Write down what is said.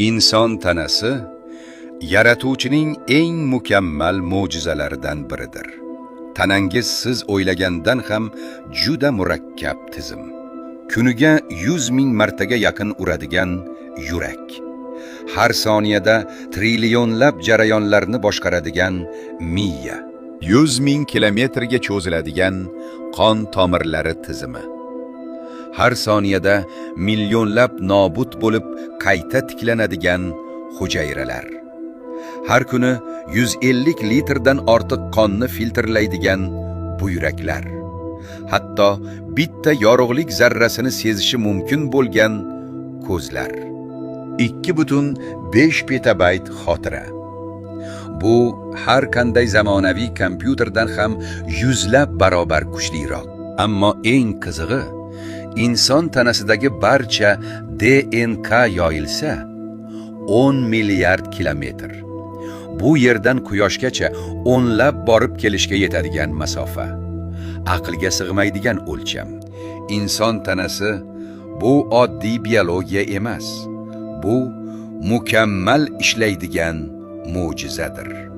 Inson tanasi Yaratuvchining eng mukammal mo'jizalaridan biridir. Tanangiz siz o'ylagandan ham juda murakkab tizim. Kuniga 100 ming martaga yaqin uradigan yurak. Har soniyada trillionlab jarayonlarni boshqaradigan miya. 100 ming kilometrga cho'ziladigan qon tomirlari tizimi. Har soniyada millionlab nobud bo'lib qayta tiklanadigan hujayralar. Har kuni 150 litrdan ortiq qonni filtrlaydigan buyraklar. Hatto bitta yorug'lik zarrasini sezishi mumkin bo'lgan ko'zlar. 2,5 petabayt xotira. Bu har qanday zamonaviy kompyuterdan ham yuzlab barobar kuchliroq. Ammo eng qizig'i, inson tanasidagi barcha DNK yoyilsa 10 milliard kilometr. Bu yerdan quyoshgacha o'nlab borib kelishga yetadigan masofa. Aqlga sig'maydigan o'lcham. Inson tanasi bu oddiy biologiya emas. Bu mukammal ishlaydigan mo'jizadir.